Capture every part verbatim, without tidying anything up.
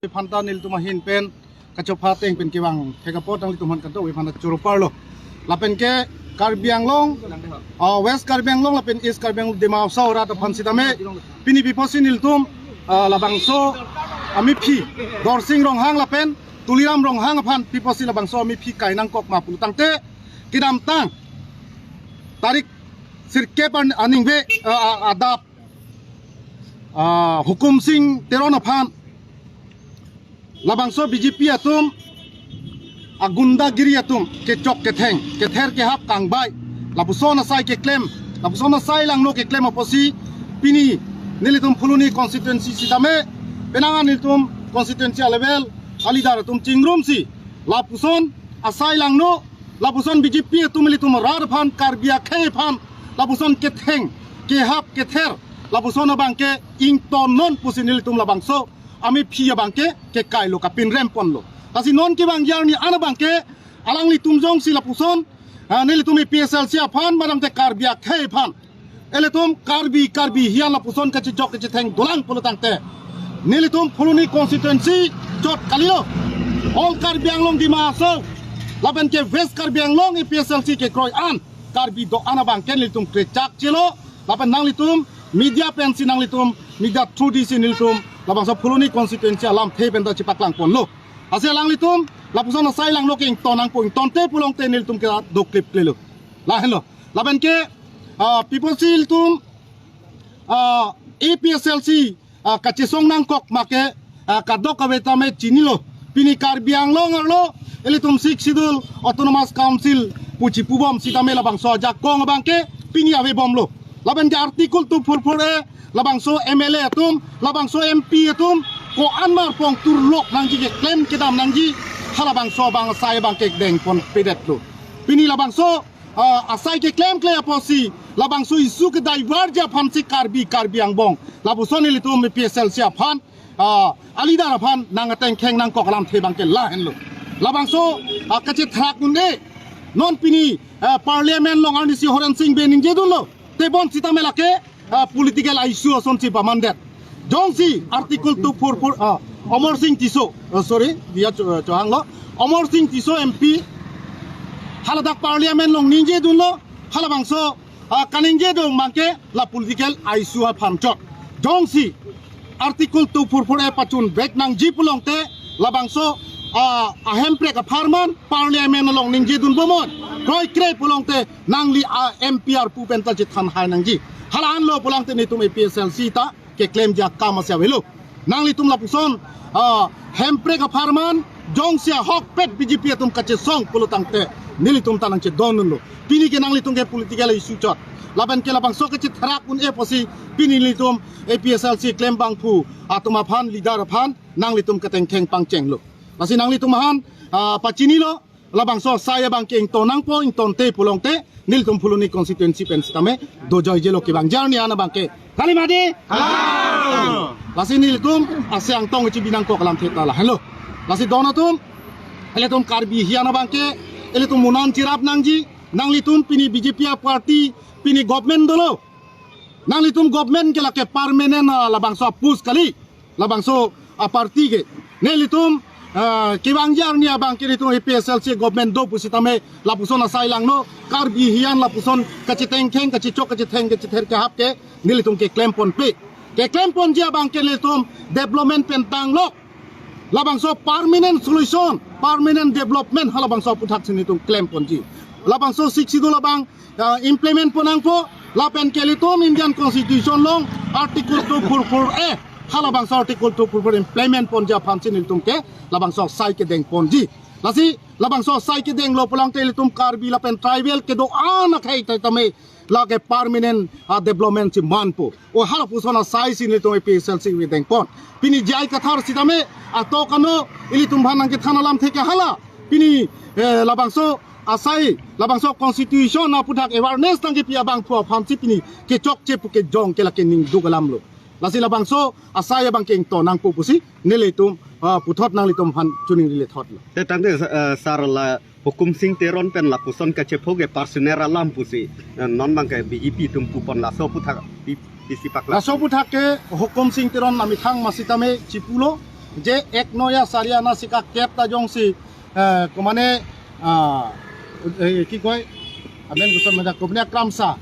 Phanta nelitum ahin pen kachopha ateng pen kevang thek apot nanglitum aphan kadokave phanta choro parlo. Lapen ke Karbi Anglong, ah, West Karbi Anglong lapen East Karbi Anglong, Dima Hasao arat aphan sitame pini pi apotsi nelitum, ah, labangso amephi Dorsing Ronghang lapen Tuliram Ronghang aphan pi apotsi labangso amephi kai nangkok ma pulo tangte kedamtang tarik sirkep an-, aningve, ah, ah, adap, ah, Hukum Sing Teron aphan labangso B J P atum agundagiri atum kechok ketheng, kether kehap kangbai, lapuson asai keklem, lapuson asai langno keklem apotsi pini nelitum Phuloni constituency sitame penang nelitum constituency a-level a-leader atum chingrumsi lapuson asai langno, lapuson B J P atum ilitum rat aphan, Karbi akhei aphan lapuson ketheng, kehap, kether, lapuson abangke ingtonnon pusi nelitum labangso amephi abangke kekailo, kapinrem ponlo. Lasi non kevangji arni an abangke alanglitum jongsi lapuson, ah, nelitum A P H L C aphan, madam te Karbi akhei aphan, ilitum Karbi, Karbi hian lapuson kachechok kachetheng dolang pulo tangte nelitum Phuloni constituency chot kalilo. All Karbi Anglong, Dima Hasao lapen ke West Karbi Anglong A P H L C kekroi an Karbi do-an abangke nelitum krechak chelo. Lapen nanglitum media pensi nanglitum media through disi nelitum labangso Phuloni constituency alamthe penta chepaklang ponlo. Lasi alanglitum lapuson asai langno ke ington nangpo, ingtonte pulo tangte nelitum ke doklip klelo. Lahenlo. Lapen ke, ah, pi apotsi ilitum, ah, A P H L C, ah, kachesong nangkok ma ke, ah, kadokave tame chinilo. Pini Karbi Anglong arlo ilitum Sixth Schedule Autonomous Council pu chipubom sitame labangso ajakong abangke pini avebomlo. Lapen ke Article two four four A, labangso M L A atum, labangso M P atum ko-an mar pong turlok nangji, keklem kedam nangji, halabangso abang asai abangke dengponpedetlo. Pini labangso, ah, asai keklemkle apotsi labangso issue ke divert ji aphansi Karbi, Karbi angbong, lapuson ilitum A P H L C aphan, ah, a-leader aphan nang atengkheng nangkok alamthe abangke lahenlo. Labangso, ah, kachethrak un-e, non pini, ah, Parliament along arnisi Horen Sing Bey ningjedunlo, tebon sitame lake, ah, political issue asonsi pamandet. Jongsi Article two four four, ah, Amarsing Tisso, ah, sorry, dia cho-, chohanglo, Amarsing Tisso M P haladak Parliament along ningjedunlo, halabangso, ah, kaningjedun abangke la political issue aphan chot. Jongsi Article two four four A pachun vek nangji pulo tangte labangso, ah, ahemprek apharman Parliament along ningjedunbomnon, kroikre pulo tangte nangli a-M P arpu penta chethanhai nangji. Hala anlo pulo tangte nelitum A P H L C ta keklemji akam asi avelo. Nanglitum lapuson, ah, hemprek apharman jongsi ahokpet B J P atum kachesong pulo tangte nelitum ta nangchedondunlo. Pini ke nanglitum ke political issue chot. Lapen ke labangso kachethrak un-e apotsi pini nelitum A P H L C klembangphu atum aphan, leader aphan nanglitum katengkheng pangchenglo. Lasi nanglitum aphan, ah, pachinilo, labangso asai abangke ington nangpo, ingtonte pulo tangte nelitum Phuloni constituency pen sitame dojoijelo, kevangji arni an abangke. Kali mati? Lasi nelitum asai angtong chibi nangkok alamthe ta lahenlo. Lasi don atum, ilitum Karbi hian abangke ilitum munan chirap nangji. Nanglitum pini B J P a-party pini government dolo. Nanglitum government ke lake permanent, ah, labangso a-post kali. Labangso a-party ke. Nelitum, ah, kevangji arni abangke nelitum A P H L C government do pusitame lapuson asai langno, Karbi hian lapuson kachetengkheng, kachechok kachetheng, kachether kehap ke nelitum keklemponpe. Keklemponji abangke nelitum development pen tanglok, labangso permanent solution, permanent development halabangso aputhaksi nelitum klemponji. Labangso Sixth Schedule abang, ah, implement pon nangpo, lapen ke ilitum Indian Constitution along Article two four four A, halabangso Article two four four implement ponji aphansi nelitum ke labangso asai kedengponji. Lasi labangso asai kedenglo pulo tangte ilitum Karbi lapen tribal kedo-an akhei ta tame lake permanent, ah, development si manpo. O halapuson asaisi nelitum A P H L C kedengpon. Pini J I Kathar sitame atok ano ilitum aphan nangkethan alamthe ke hala. Pini, eh, labangso asai, labangso constitution aputhak awareness nangkepi abangphu aphansi pini kechokche pu kejong ke lake ningduk alamlo. Lasi labangso asai abangke ington nangpo pusi nelitum, ah, puthot nanglitum aphan choningri lethotlo. Te tangte, eh, sir, la Hukum Sing Teron pen lapuson kachepho ke personal alam pusi, eh, non abangke B J P atum pupon, laso aputhak pi-, pisi paklang. Laso aputhak ke Hukum Sing Teron amethang masitame chipulo, Je ek noya sariana sika kep ta jongsi, eh, komane, ah, eh, ki koi, amen gusan meda komane Kramsa,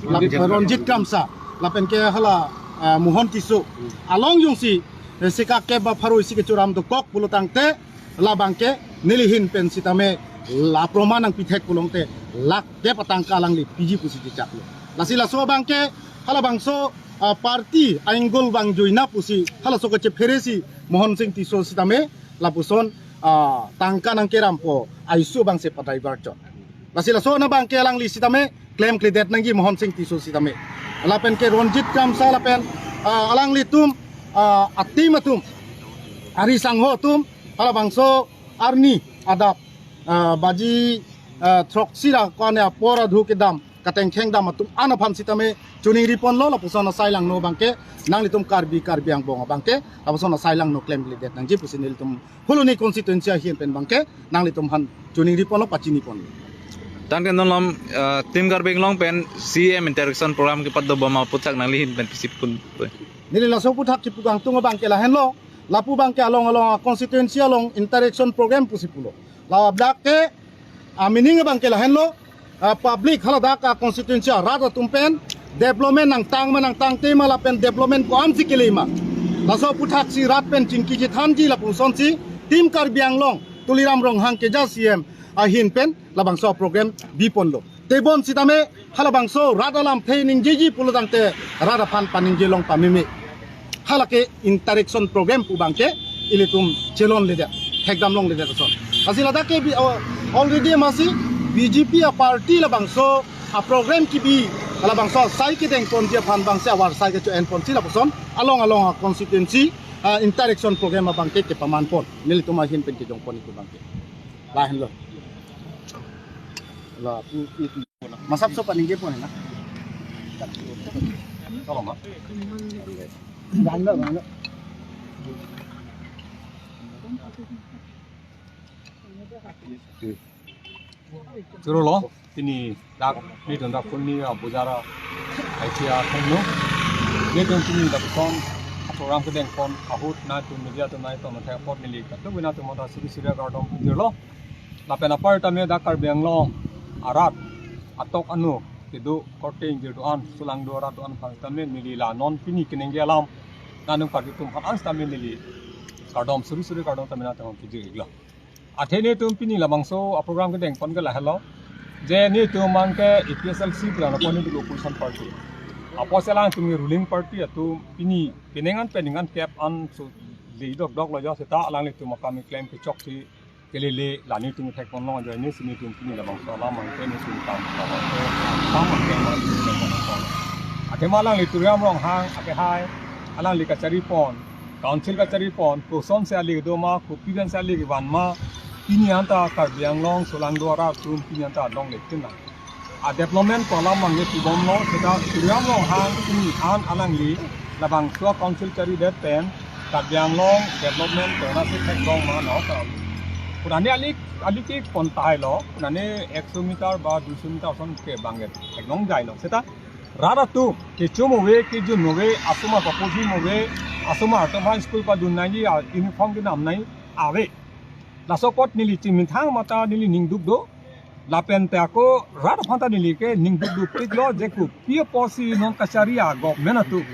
lap-, Ronjit Kramsa. Ronjit Kramsa, lapen ke hala, ah, Mohon Tisso. Along jongsi, eh, sika kep ba pharo isi kechoram dokok pulo tangte, labang ke neli ahin pen sitame la proman nangpithek pulote, lak kep atangka alangli piji pusi chechaklo. Lasi laso abang ke, halabangso, ah, party ainggul bang joina pusi, halaso kachephere si Mohon Sing Tisso sitame, lapuson, ah, tangka nangkerampo, aisu abang se padai barchot. Lasi laso na abang ke alangli sitame, klemkledet nangji Mohon Sing Tisso sitame. Lapen ke Ronjit Kramsa lapen, ah, alanglitum, ah, a-team atum, ari sangho atum, halabangso arni adap, ah, baji, ah, throksi ra ko-an apor adhu kedam, katengkheng dam atum an aphan sitame choningri ponlo, lapuson asai langno abang ke, nanglitum Karbi, Karbi angbong abang ke, lapuson asai langno klemkledet nangji pusi nelitum Phuloni constituency ahin pen abang ke, nanglitum aphan choningri ponlo, pachini ponlo. Tangte non lam, eh, Team Karbi Anglong pen C M interaction program kepado bom aputhak nangli ahin pen pisi pun. Neli laso aputhak kipu kangtung abang ke lahenlo, lapu abang ke along along a-constituency along interaction program pusi pulo. Ladak ke, a-meaning abang ke lahenlo, ah, public haladak a-constituency arat atum pen development nangtang ma nangtangte ma lapen development ko-ansi kele ma, laso aputhak si rat pen chingki chethanji lapusonsi Team Karbi Anglong Tuliram Ronghang keja C M ahin pen labangso program biponlo. Tebon sitame halabangso rat alamthe ningjeji pulo tangte rat aphan paningje long pameme. Halake interaction program pu abang ke ilitum chelonledet, thekdam longledet ason. Lasi ladak ke bi, oh, already masi B J P a-party labangso a-program kibi, labangso asai kedeng ponji aphan abang si awar sai kecho-en ponsi lapuson along along a-constituency, ah, interaction program abang ke kepaman pon. Nelitum ahin pen kejong pon itu abang ke. Lahenlo. La pu, pu, pu. Masap so paningje pon na. Tolong, ma. Banglo, banglo. Churolo, pini dak, nelitum dak puni a-bojar a, I T R hongno. Nelitum pini dak pon, program kedeng pon, ahut nangtum media atum nangtum thek apot neli, katu bina atum mata suri suri kardom pajirlo. Lapen apar tame dak Karbi Anglong arat atok anu kedo korte ingjir do-an, solangdo arat do-an aphan tame neli la non pini keningje alam nangtum karjutum aphan an tame neli kardom suri suri kardom tame nangtum pajir-iklo. Athe nelitum pini labangso a-program kedeng pon ke lahelo. Je nelitum abang ke A P H L C pulang apot nelitum opposition party. Apotsi alangtum ruling party atum pini penang an penang an kep an so le dokdok lo jo seta alanglitum akam keklem kechoksi kelele la nelitum thek ponlong ajoine si nelitum pini labangso alam abang ke nelitum kam kam abang ke kam abang ke ma nelitum thek ponlong. Athema alangli Tuliram Ronghang ake hai, alangli kachari pon, council kachari pon, kosonsi ali do ma, kopi pensi ali van ma, pini anta Karbi Anglong solangdo arat atum pini anta longle tin na. A-development ko alam abang ke pibomlo, seta Tuliram Ronghang pini an alangli labangso a-council charidet pen Karbi Anglong development ko nasi thekdong ma no ta. Purane ali, ali ke pon tahai lo, purane ekso meter ba duiso meter ason ke abang ke theklongjailo. Seta rat atum kecho mo ave, kejun mo ave, asomar papoji mo ave, asomar atum aphan school padun nangji, a-uniform kedam nangji ave. Laso apot neli chimithang mata neli ning duk do. Lapen te ako rat aphan ta neli ke ning duk duk piklo je kopi apotsi non kachari a-government atum,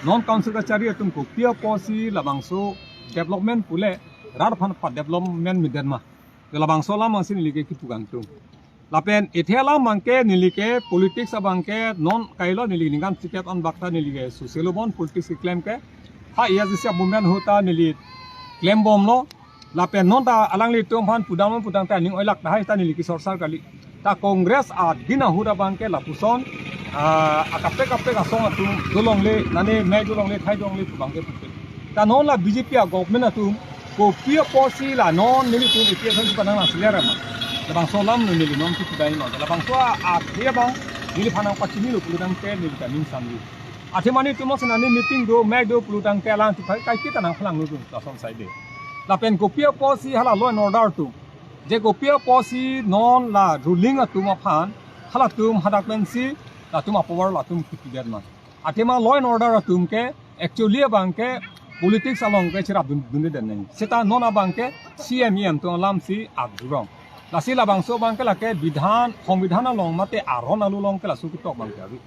non council kachari atum kopi apotsi labangso development pule rat aphan pa-development midet ma. Labangso alam abang si neli ke kipu kangtung. Lapen athe alam abang ke neli ke politics abang ke non kailo neli ningkan sikep an bak ta neli ke social bon politics keklem ke. Ha A S D C a-movement ahut ta neli klembomlo. Lapen non ta alanglitum aphan pudam pudam ta ning oilak tahai ta neli ke sorsar kali. Ta Congress adin ahut abang ke lapuson, ah, akaprek kaprek asong atum dolongle, nane mei dolongle, thai dolongle pu abang ke pupe. Ta non la B J P a-government atum kopi apotsi la non nelitum A P H L C pen nang nangseler ma. Labangso alam neli non kipu dai ma. Labangso a, athe abang neliphan nangpachinilo pulo tangte neli ta ning samji. Athema nelitum masi nane meeting do, mei do pulo tangte alanglitum kai, kai kita nangphalanglo atum lason saide. Lapen kopi apotsi hala law and order atum. Je kopi apotsi non la ruling atum aphan, halatum hadak pensi latum a-power latum kipidet ma. Athema law and order atum ke actually abang ke politics along ke cherap dun dun den nang. Seta non abang ke C M E M atum alam si adurong. Lasi labangso abang ke lake bidhan, songbidhan along mate aron alu along ke laso ketok abang ke ave.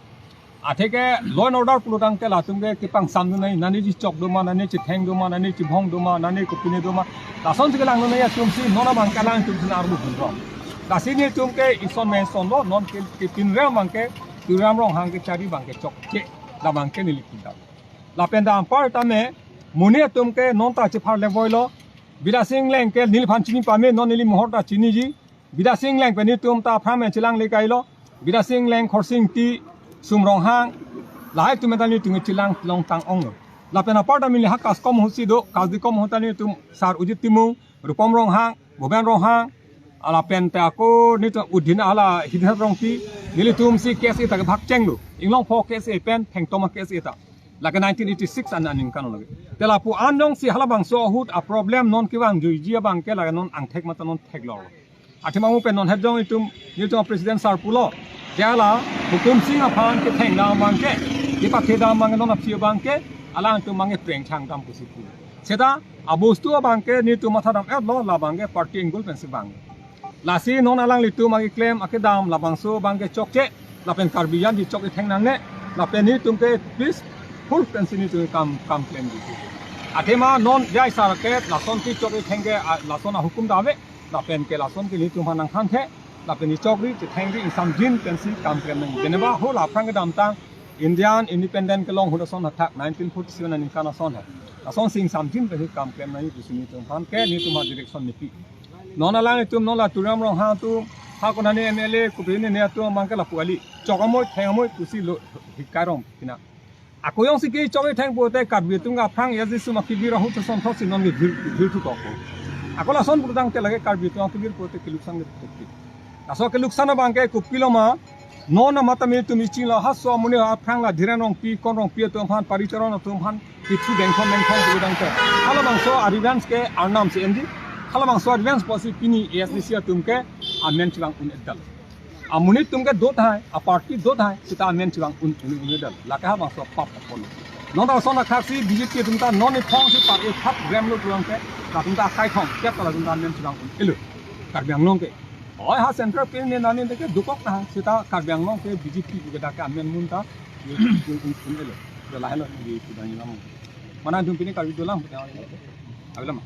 Atheke law and order pulotangte latum ke kepangsam dun nai, nani chechok doma, nani chetheng doma, nani chebhong doma, nani kopine doma. Lason si kelang dun nai atum si non abang ke alangtum si armu dun rong. Lasi nelitum ke ison me ison lo, non ke, ke pinrem abang ke, Tuliram Ronghang kechari abang ke chokche, labang ke neli kedam. Lapen ta anpar tame, monit atum ke non ta chepharle voilo. Bidya Sing Engleng ke neliphan chini pame, non neli mohor ta chiniji. Bidya Sing Engleng pen nelitum ta aphrang me chelang le kailo. Bidya Sing Engleng, Khorsing Ingti, Sum Ronghang, lahai atum ta nelitum chelang long tang onglo. Lapen anpar ta neli ha KASCOM ahut si do, KASDCOM ahut ta nelitum Sar Ujit Timung, Rupom Ronghang, Bhupen Ronghang, lapen ta ako nelitum udin hala Hidinat Rongpi, nelitum si K S A ta kebhak chenglo. Inglongpho K S A pen, Thengtom K S A ta. Lake nineteen eighty-six an aningkan lake. Te lapu an jongsi halabangso ahut a problem non kevang juiji abang ke lake non angthek mata non theklor. Athema mo pen non het jong itum, itum President Sir pulo. Jala Hukum Sing aphan ketheng dam abang ke, kepathe dam abang ke non aphi abang ke, alangtum abang ke prengchang dam pusi pu. Seta abostu abang ke nelitum matha dam-etlo, labang ke party angle pensi vang. Lasi non alanglitum akeklem akedam labangso abang ke chokche, lapen Karbi an chechok ketheng nangne, lapen nelitum ke peaceful pensi nelitum kam, kam klem di. Athema non jai sar ke lason kechok ketheng ke, a, lason ahukum ta ave, lapen ke lason ke nelitum aphan nangthanthe, lapen chechokri, chethengri, ingsamjin pensi kam klem nang. Jeneba ho la aphrang kedamtang, Indian independent kelong ahut ason athak nineteen forty-seven aningkan ason ha. Ason si ingsamjin pensi kam klem nangji pusi nelitum aphan ke nelitum ha direction nepi. Non alanglitum non la Tuliram Ronghang atum, ha konane M L A, kopine ne atum abang ke lapu kali. Chok amoi, theng amoi pusi lo hikai rong pina. Ako jongsi kechok ketheng pulote Karbi atum ke aphrang ya jisum akebir ahut ason thotsi non ke vir, virthu toko. Ako lason pulotangte lake Karbi atum akebir pulote keluksan ke thekpi. Laso keluksan abang ke kopilo ma, non amat tame tum ichinglo, ha so amonit aphrang la Dhiren Rongpi, Kon Rongpi atum aphan, Paricharan atum aphan, pithu dengthom dengthom pulotangte. Halabangso a revenge ke arnam si endi. Halabangso a revenge pusi pini A S D C atum ke amen chevang un-edetlo. Amonit atum ke do tahai, a party do tahai, seta amen chevang un, un, un-edetlo. Lake halabangso pap apon. Non ta lason akhak si B J P atum ta non iphong si par e thap rem lo pulote, latum ta akai thong, kep ta latum ta amen chevang un-elo. Karbi Anglong ke. Oi ha central pen ne nani ke dokok tahai, seta Karbi Anglong ke B J P ke dak ke amen mun ta un, un, un, un-elo. Lahelo di pudang lam. Mana dum pini Karbi dolang, pudang lam. Alam.